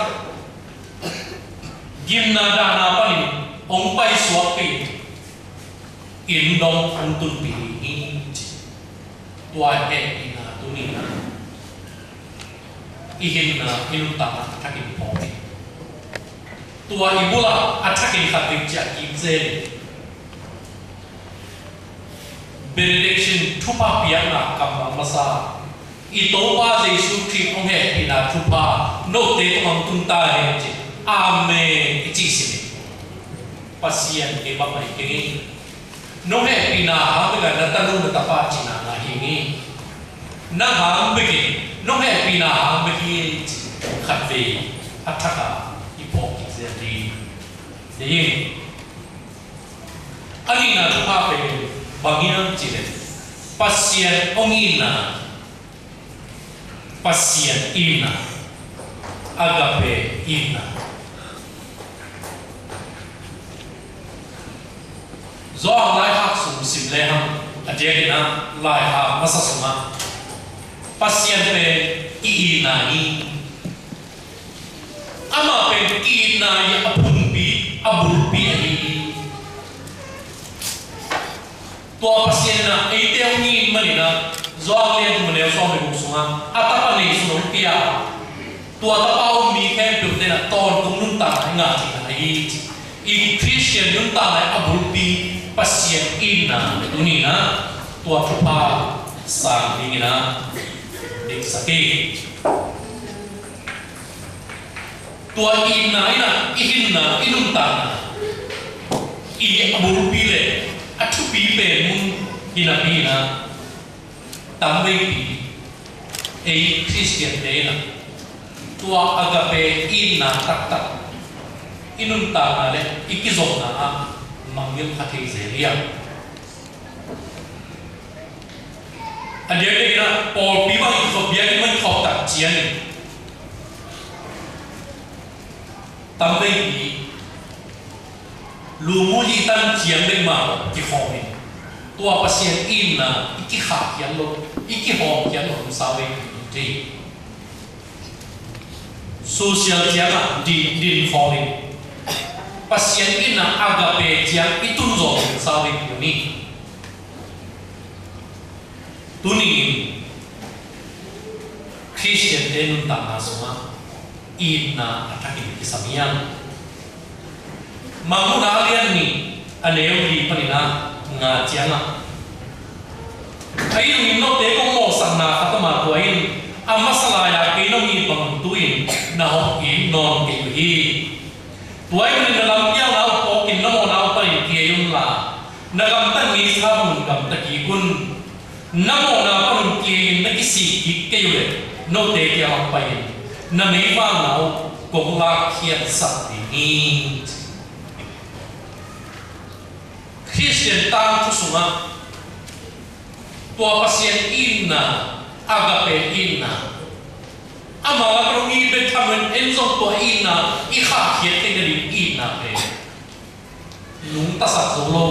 gimna dahna panin hong paisuakpih, inn dong hong tunpih hi, ci. Tua hehpihna tuni-in ah i hinna, i nuntakna a thakin phawk hi. Tua i bulah a thakin khat vei ciah kik zel hi. Benediction thupha piakna kammal masa, i Topa Jesu Khrih hong hehpihna thupha note tungah hong tung ta hen, ci. Amen i cih sim hi. Pasian kei bang ahi keng hi. Nong hehpihna hang bek a na tanu na tapa cihna ngah hi ing. Nang hang bek in, nong hehpihna hang bek hi, ci khat vei a thak a i phawk kik zel ding hi. A nihna thupha pen bang hiam cih leh Pasian hong itna, Pasian itna, agape itna. Johan laihak sung sim lehang, a diakin ah laihak masa sungah Pasian pen i itna hi. Amah pen i itna i a phunpi, a bulpi ahi hi. Tua Pasian in ah eite hong it manin ah, Johan lian thum a neu sawm le guk sungah a tapa neisun hong pia a, tua tapa um mi khempeuhte in ah tawntung nuntakna i ngah theihna ahi hi, ci. I Khristian nuntakna a bulpi Pasian itna tuni-in ah tua thupha sang dingin ah diksak hi. Tua itna in ah i hinna, i nuntakna i a bulpi le a thupi pen mun hi napi-in ah, tamveipi ei Khristiante in ah tua agape itna taktak i nuntakna le i kizopna ah mangngilh kha thei zel hi a. A diakdiakin ah pawlpi bang i kikhop, biakinn bang i kikhop tak ciangin tamveipi lungmuang i tan ciang bek mah kikhawm in, tua Pasian itna i kikhahkhiat loh, i kihawmkhiat loh hong sa veipi hi. Social ciangah din, din khawm in, Pasian itna agape ciang i tun zawh hong sa veipi hi. Tuni-in Khristiante nuntakna sungah itna a thakin kisam hiam? Mangmuhna a lian nih a neu li panin ah nga ciangah, a it ungin note kong mawhsakna khat om a, tua in a masa lai-a kei nong it bangin tu-in na hong it nawn kei uh hi. Tua ahih manin na lampialna uh phawkin na mawhna uh panin kiei unla, na gamtat ngeisa bangin gamta kik un. Na mawhna panun kiei in na kisik kik kei uh leh note kiangah pai-in na meivakna uh kong lakkhiatsak ding hi. Khristian tangthu sungah tua Pasian itna, agape itna, ama lakah hong it bek tham lo in, en zong tua itna i khahkhiat theihna ding itna pen nungtasak zo lo,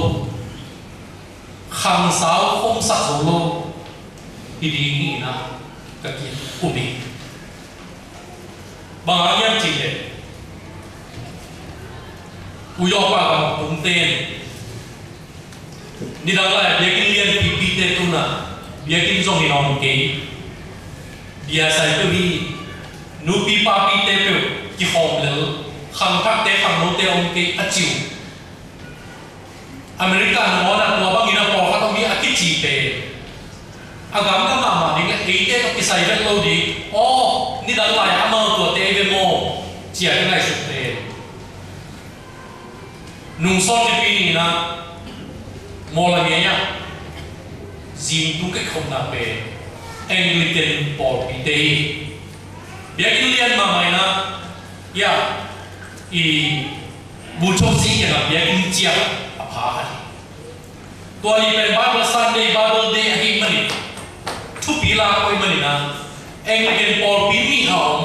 khangsa uh khumsak zo lo hi ding hi-in ah ka kikum hi. Bang hang hiam cih leh U Yopa gam tungte in nidang lai-ah biakinn lianpipite tun ah, biakinn zong hi nawn kei, bia sai peuh hi, nupi papite peuh kikhawm lel, khangthakte khangnote om kei a ci uh. America nangawn ah tua bangin a pawlkhat om hi a kici pen, a gamla mahmah ding le eite tawh kisai vet lo ding. Aw, nidang lai-ah amau tuate ei ve maw, ci-a i ngaihsut pen. Nung Sawnpipi ni-in ah Mawlamyine ah zingtung ka kikhopna pen Anglican pawlpite hi. Biakinn lian mahmah in ah, ya, i Bogyoke kiangah biakinn ciah a pha khat hi. Tua ni pen Bible Sunday, Bible Day ahih manin, thupi lak uh ahih manin ah, Anglican pawlpi nih a om,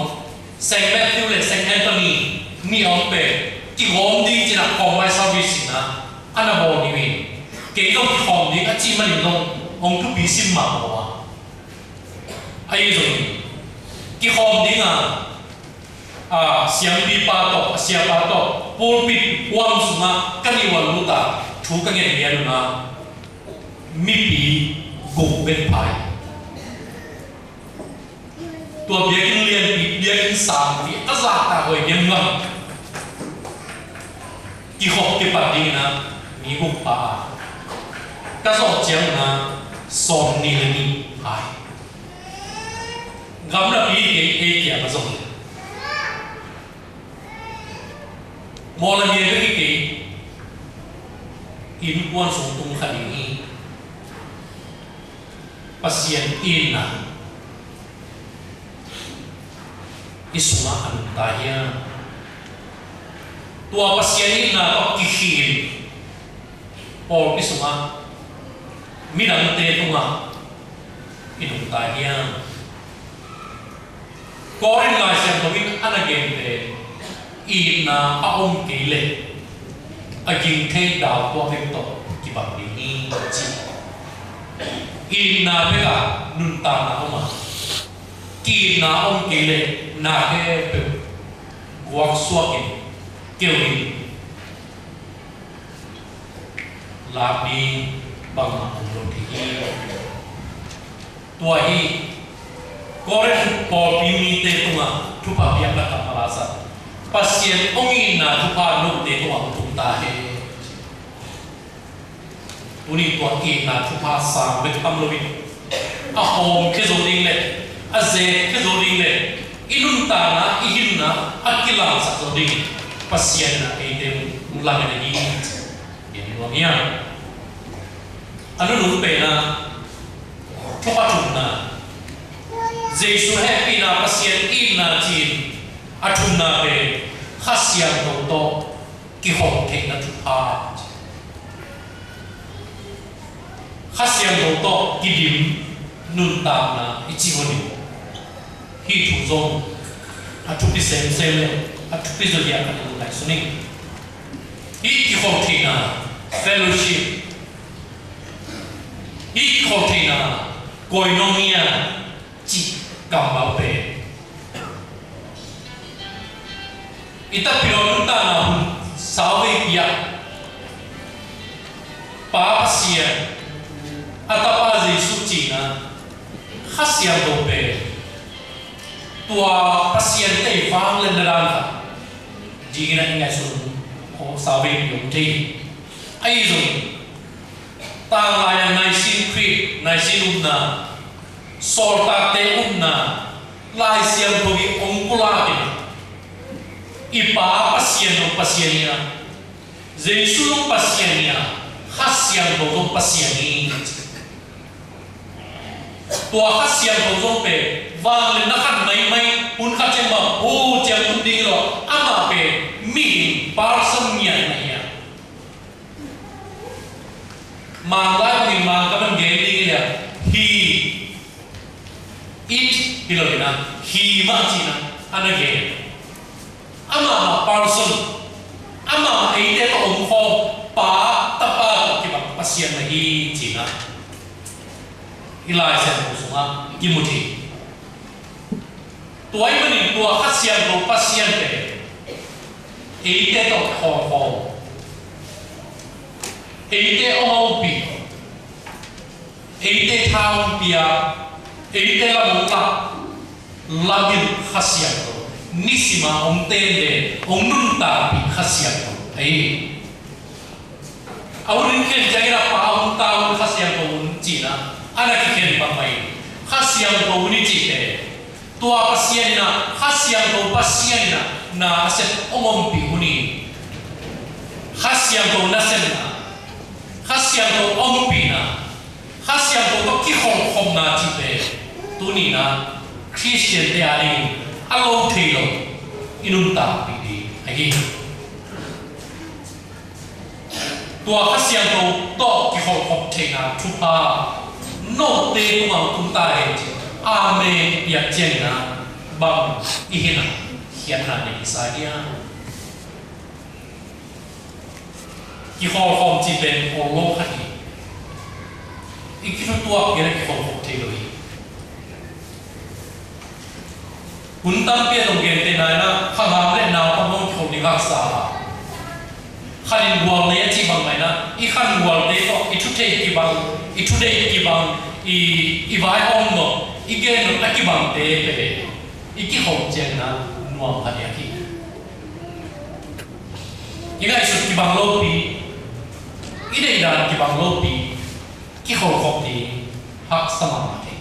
Saint Matthew le Saint Anthony nih a om pen kihawm ding ci-in ah kawmvai service in ah a na bawl ni uh hi. Kei zong kihawm ding a cih manin zong hong thupi sim mah lo a. Ahi zongin kihawm ding a, a siampipa tawh, a siapa tawh pulpit huam sungah ka nih ua lut a, thu ka ngen lian un ah, mipi guk bek pha hi. Tua biakinn lianpi, biakinn sangpi a zahtak huai diam ngam. Kikhop kipat dingin ah mi guk pha a, ka zawh ciangin ah sawmnih le nih pha hi. Gamlapi hi kei, ei kia ka zong hi. Mawlamyine bek hi kei, innkuan sung tung kha ding hi. Pasian itna i sungah a nungta hiam? Tua Pasian itna tawh kikhih in pawlpi sungah midangte tungah i nungta hiam? Korin Lai Siangtho in a na gen pen, itna a om kei leh a ging thei dau tuak bek tawh kibang ding hi, ci. Itna bekah nuntakna om a, ki-itna a om kei leh na khempeuh guaksuak in, keu in, lak ding bangmah om lo thei hi. Tua hi, Korin pawlpi mite tungah thupha piakna kammal a sa, Pasian hong itna thupha note tungah hong tung ta hen. Tuni tua itna thupha sang bek tam loin, a hawmkhia zo ding le a zekkhia zo ding le i nuntakna, i hinna a kilangsak zo dingin Pasian in eite hong lamen ahi hi. Gen nuam hiam? A nunung pen ah, thupha thumna, Jesu hehpihna, Pasian itna ci-in a thumna pen Kha Siangtho tawh kihawm theihna thupha. Kha Siangtho tawh kidim nuntakna i cih hun in, hih thu zong a thupi semsem le a thupi zaw hiam ka ngaihsun hi. Hih kihawm theihna, fellowship, hih kihawm theihna, koinonia cih kammal pen i takpi lo nuntakna hun sauveipi ah Pa Pasian, a Tapa Jesu cihna, Kha Siangtho pen tua Pasian tei vangliatna dan khat dingin a i ngaihsun khawng sauveipi om thei hi. Ahi zongin tanglai-a Nicene Creed, Nicene upna, sawltakte upna, Lai Siangtho i hong pulak in, i Pa Pasian zong Pasian hi a, Jesu zong Pasian hi a, Kha Siangtho zong Pasian hi. Tua Kha Siangtho zong pen vangliatna khat maimai, hun khat ciang mah hu ciang tung ding hi lo, amah pen mihing, person ngiatna hi a. Manglai bangin Mangkam in gen ding hi leh, he, it hi lo in a, he mah ci-in a na gen. Amah mah person, amah mah eite tawh om khawm, Pa, Tapa tawh kibang Pasian na hi ci-in a i Lai Siangtho sungah kimu thei. Tua ahih manin tua Kha Siangtho Pasian pen eite tawh kihawm khawm, eite hong ompih, eite tha hong pia, eite lam hong lak, lam in Kha Siangtho, nisim a hong teng le hong nuntakpih Kha Siangtho ahi hi. A hun in khen ciangin a Pa hun, Ta hun, Kha Siangtho hun ci-in a na kikhen bangmah in Kha Siangtho hun i cihte, tua Pasian in a, Kha Siangtho Pasian in a na a sep hong ompih hun hi. Kha Siangtho nasepna, Kha Siangtho ompihna, Kha Siangtho tawh kikholhkhopna cihte tuni-in a Khristiante adingin a lo thei lo i nuntakpih ding ahi hi. Tua Kha Siangtho tawh kikholhkhop theihna thupha note tungah hong tung ta hen ci-in amen i piak ciangin a bang i hihna khiatna nei sa hiam? Kikholhkhop cih pen awllo khat hi. I kithutuak kei leh kikholhkhop thei lo hi. Hun tampi a tong gentehna in a, khangham le naupang hong kikholh ding haksa a, khat in gual nei a cih bangmah in a, i khangualte tawh i thutheih kibang, i thudeih kibang, i, i vaihawm nop, i gen nop a kibangte pen i kikholh ciangin a nuam kha diak hi. I ngaihsut kibang lopi, i deihdan kibang lopi, kikholhkhop ding haksa mahmah kei.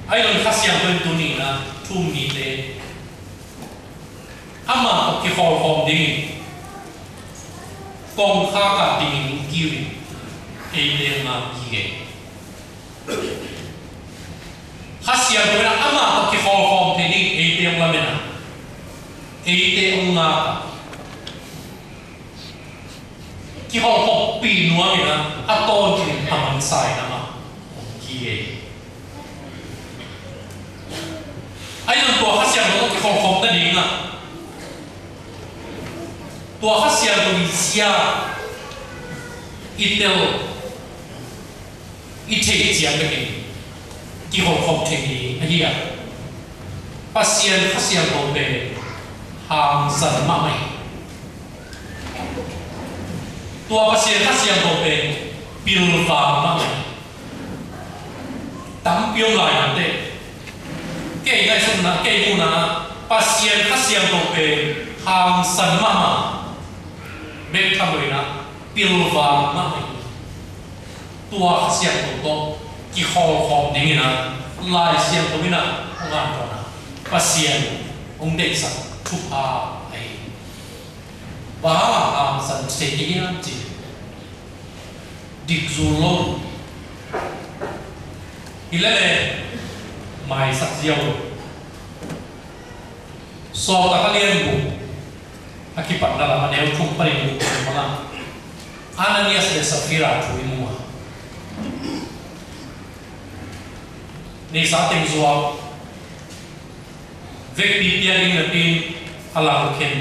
Ahi zongin Kha Siangtho in tuni-in a thu-um mite amah tawh kikholhkhop dingin kongkhak ah dingin hong kiu in, eite hong ngak hi. Kha Siangtho in a amah tawh kikholhkhop thei dingin eite hong lamen a, eite hong ngak a, kikholhkhoppih nuam in a, a tawntung in a mansa in amah hong kiu hi. Ahi zongin tua Kha Siangtho tawh kikholhkhop nading a, tua Kha Siangtho i zia, i tel, i theih ciang bekin kikholhkhop thei ding ahi a, Pasian Kha Siangtho pen hangsan mahmah hi. Tua Pasian Kha Siangtho pen pilvang mahmah hi. Tampi om lai nate, kei ngaihsutna, kei muhna, Pasian Kha Siangtho pen hangsan mahmah bek tham lo in a, pilvang mahmah hi. Tua Kha Siangtho tawh kikholhkhop dingin a, Lai Siangtho in a hong antawn a, Pasian hong deihsak thupha ahi. Bang hang a hangsan thei ding hiam cih leh, dik zul lo, hi lele maisak ziau lo. Sawltak a lian guk a kipatna lam a neu thum panin guk sung bangah Ananias le Safira thu i mu a, neihsa teng zuak, vekpi piak ding napi-in a langkhen.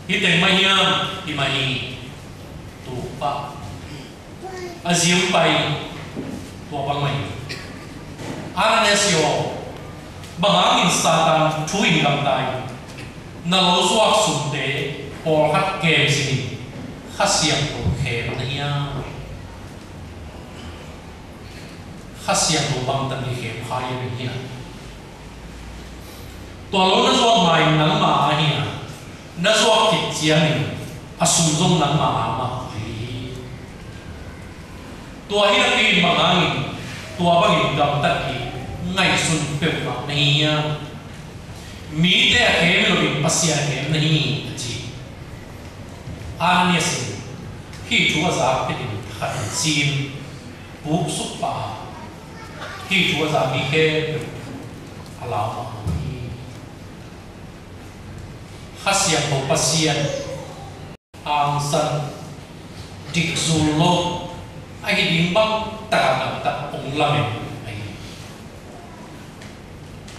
Hih teng mah hiam? Hih mah hi. Topa, a zi hong pai, tua bang mah hi. Ananias aw, bang hangin Satan thu in gamta in, na lo zuak sumte pawlkhat kem zin in Kha Siangtho khem na hiam? Kha Siangtho bangtan i khem kha hiam, i hi a? Tua lo na zuak ma-in nangma a hi a, na zuak khit ciangin a sum zong nangma a mah hi. Tua hi napi-in bang hangin tua bangin gamtat hi, ngaihsun peuhmah na hi hiam? Mite a khem hi loin Pasian a khem na hi, a ci. Ananias in hih thu a zak phetin khat in ci-in puksuk pah a, hih thu a za mi khempeuh a lau mahmah hi. Kha Siangtho Pasian hangsan, dik zul lo, ahi ding bang takah gamtat hong lamen ahi.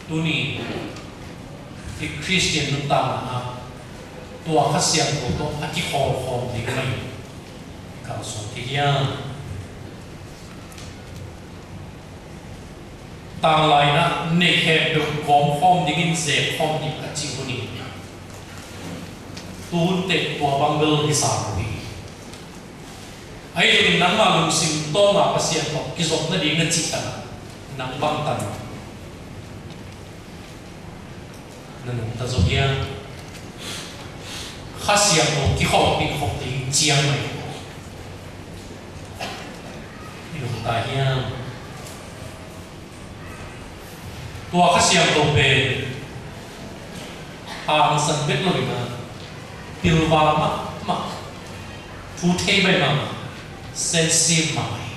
Tuni i Khristian nuntakna ah tua Kha Siangtho tawh a kikhawlkhawm ding mah in kalsuan thei hiam? Tanglai in ah neih khempeuh kawmkhawm dingin zepkhawm ding a cih hun hi. Tuhun teh tua bang bel hi sam lo hi. Ahi zongin nangmah lungsim tawngah Pasian tawh kizop nading na cih takah nang bangtan na nungta zaw hiam? Kha Siangtho kikhawmpih khop ding ciang mai. I lungta hiam? Tua Kha Siangtho pen hangsan bek lo in a, pilvang mahmah, thu thei baih mahmah, sensitive mahmah hi.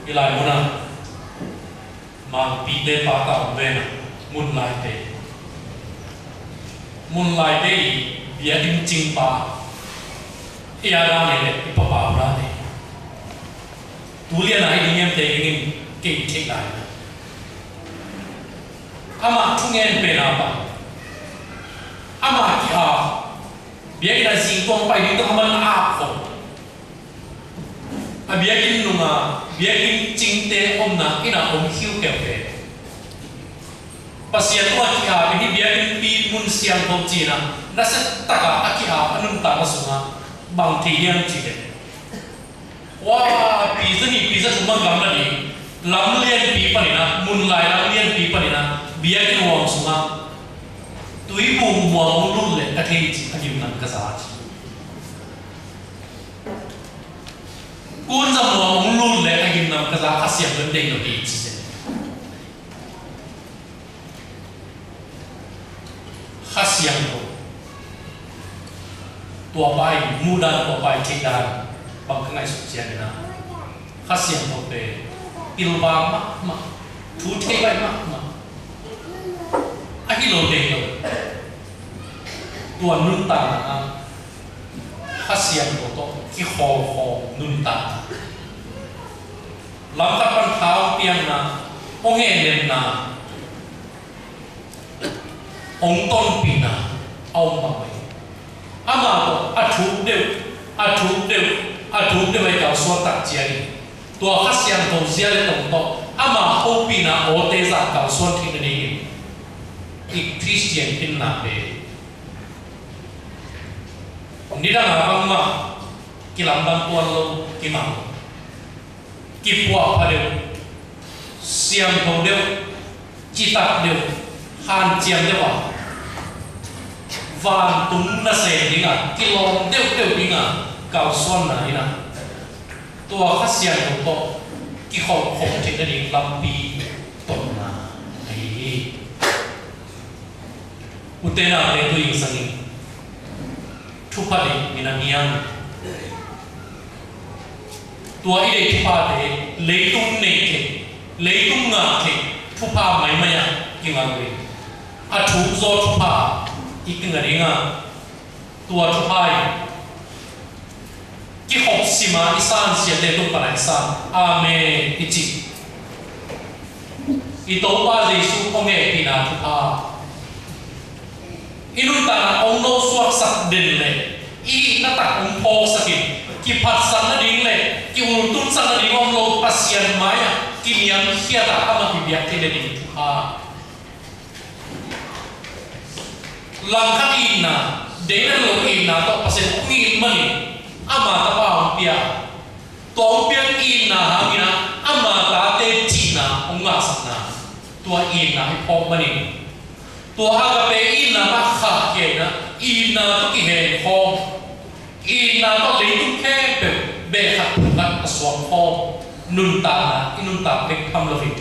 I lai munah Mangpite pata om vena, Munlaite. Munlaite i biakinn cingpa, i a dang le i papa u dang le. Tu lian a i ding em te ding in kei thei lai. Amah thungen pen a pa. Amah ki a biakinn a zing tuang pai ding tawh a man a ap khong. A biakinn nunga, biakinn cingte omna inn ah om khiu keuhte. Pasian tungah ki-ap in hih biakinnpi mun siangtho ci-in ah, nasia takah a ki-ap a nuntakna sungah bang thei hiam cih leh, ua, pi za nih, pi za thum a gamla ding lam lianpi panin ah, Munlai lam lianpi panin ah, biakinn huang sungah tuibuk muang hong lut leh ka thei cih a gimnam ka za ci. Kunza muang hong lut leh a gimnam ka za, Kha Siangtho in deih lo hi ci zen. Kha Siangtho, tua pa i muhdan, tua pa i theihdan bang ka ngaihsut ciangin ah, Kha Siangtho pen pilvang mahmah, thu thei baih mahmah. Ahi lo deih lo. Tua nuntakna ah Kha Siangtho tawh kikhawlkhawm nuntakna. Lamkhat pan tha hong piakna, hong hehnemna, hong tonpihna a om mahmah hi. Amah tawh a thuk deuh, a thuk deuh, a thuk deuh a i kalsuan tak ciangin, tua Kha Siangtho zia le tong tawh ama hopihna awte zah kalsuan theih nadingin i Khristian hinna pen nidang a bangmah kilamdang tuan lo, kimang lo, kipuahpha deuh, siangtho deuh, citak deuh, hanciam deuh a, vantung nasem ding a kilawm deuhdeuh ding a kalsuanna in ah, tua Kha Siangtho tawh kikhawlkhawm theih nading lampi tawmna ahi hi. Ute naute, tu-in sangin thupha deih mi na mi ang. Tua i deih thuphate leitung neih theih, leitung ngah theih thupha maimai ah kingak uh hi. A thuk zaw thupha i kingak ding a, tua thupha i kikhop sim a i sansiate tung pan a i san, Amen i cih. I Topa Jesu hong hehpihna thupha, i nuntakna hong nosuaksak den leh, i hihna tak hong phawksak in, kiphatsak nading leh ki-ultunsak nading om lo Pasian mai-ah kiniamkhiat a, amah i biak theih nading thupha. Langkhat itna, deih le lo itna tawh Pasian hong it manin ama tapa hong pia. Tua hong piak itna hangin ah ama tate cihna hong ngahsakna, tua itna i phawk manin, tua agape itna mah khahkhia in ah, itna tawh kihen khawm, itna tawh leitung khempeuh beh khat phung khat a suak khawm nuntakna i nuntak bek tham loin,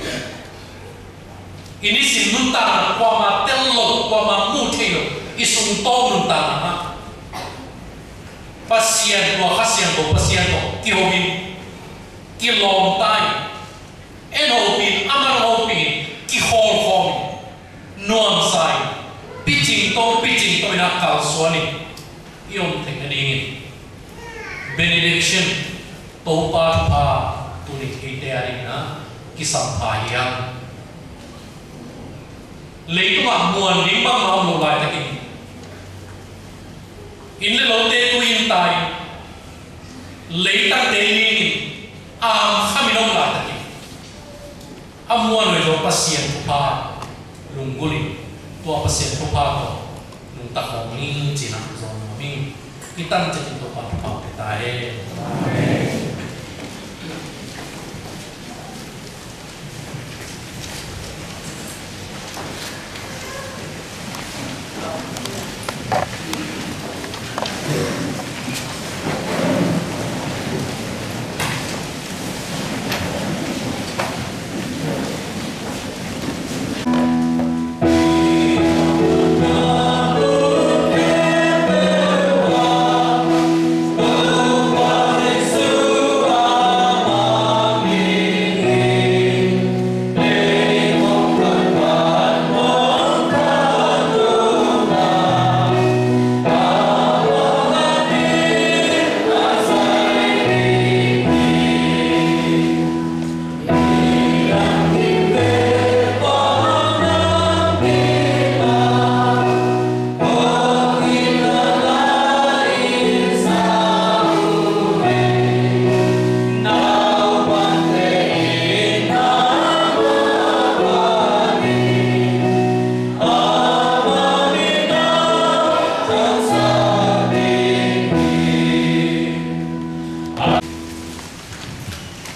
i nisim nuntakna kuamah tel lo, kuamah muh theih lo, i sungtawm nuntakna ah Pasian, tua Kha Siangtho Pasian tawh kihopin, kilawmta in, en hopih in, aman hopih in, kikhawlkhawm in, nuamsa in, picing to, picing to in ah kalsuan in i om theih nadingin benediction, Topa thupha, tuni eite a dingin ah kisampha hi hang. Leitungah muan ding bangmah om loh laitakin, inn le lote tui in tai, leitangte ning in, amkham in om laitakin, a muan hoih zaw Pasian thupha lunggulh in, tua Pasian thupha tawh nungta khawm ni ci-in ah zawn nuam ing. I tan ciat in Topa thupha pia ta hen. Amen.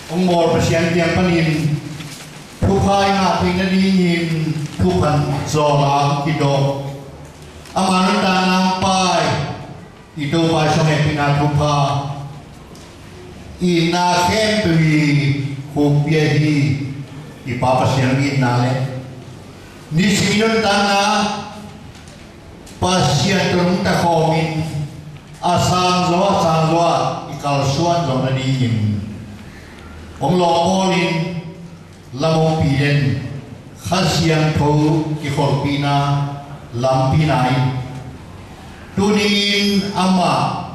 Hong bawl Pasian kiang panin thupha i ngah theih nadingin thupha zawl a kidop, ama nuntakna hong pai i Topa i sawm hehpihna thupha, itna khempeuh i khukpia hi. I Pa Pasian itna le nisim i nuntakna, Pasian tawh nungta khawmin a sang zaw a sang zaw ah i kalsuan zawh nadingin hong lawm bawlin lam hong pi den, Kha Siangtho kikholhpihna lampi na in, tuni-in amah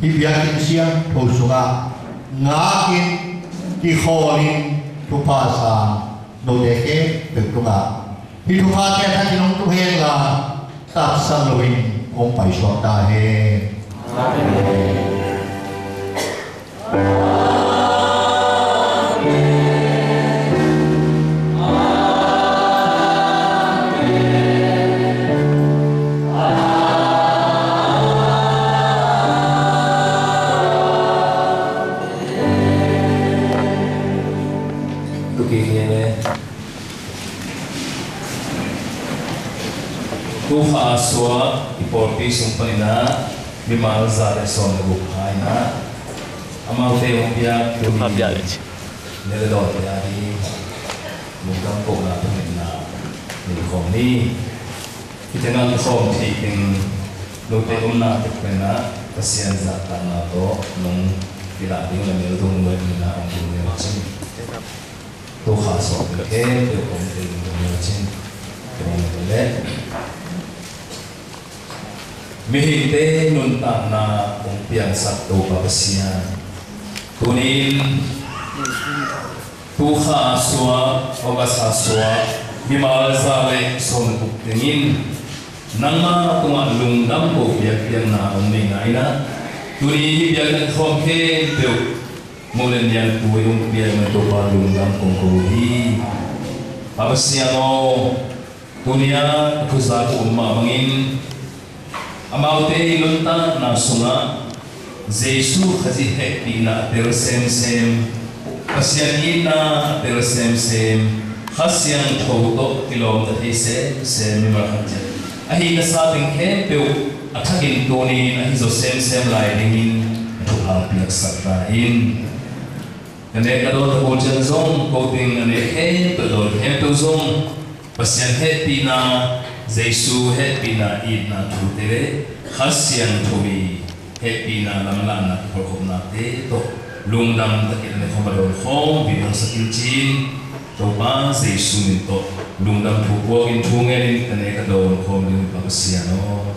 hih biakinn siangtho sungah ngakin kikhawlin thupha sang note khempeuh tungah hih thuphate a thakin hong tung henla, taksan loin hong paisuak ta hen. Amen. Tu kha a suak i pawlpi sung panin ah mimal za le sawm le guk pha in ah amaute hong piak tu kha piak le ci. Ne le dawh te a ding lungdam kohna thungetna nei khawm ni. Hih tengah kikhawm thei ding lote omna tek pen ah Pasian zahtakna tawh nong kilah ding le mel tung nuai ding na hong tung le cin. Tu kha sawm te khempeuh hong tung le cin. Tung le mihingte nuntakna hong piangsak Topa Pasian, tuni-in tu kha a suak, August a suak mimal za le sawm le guk tengin nangma tungah lungdam ko biakpiakna hong nei ngai in ah, tuni hih biakna khawm khempeuh Muh le nial pu i hong piak na Topa lungdam kong ko hi. Pa Pasian aw, tuni a thu za ko um mah bangin amaute i nuntakna sungah Jesu Khazih hehpihna a tel semsem, Pasian itna a tel semsem, Kha Siangtho tawh kilawmta thei semsem mimal khat ciat ahi na sa teng khempeuh a thakin tuni-in ahi zaw semsem lai dingin thupha piaksak ta in. Ka nek ka dawn ka ko cian zong ko teng a nek khempeuh dawn khempeuh zong Pasian hehpihna, Jesu hehpihna, itna thute le Kha Siangtho i hehpihna lamlahna kholhkhopnate tawh lungdam takin a nek khawm a dawn khawm bibang sakin cin. Topa Jesu min tawh lungdam thu puakin thu ngenin ka nek ka dawn khawm ding Pa Pasian aw.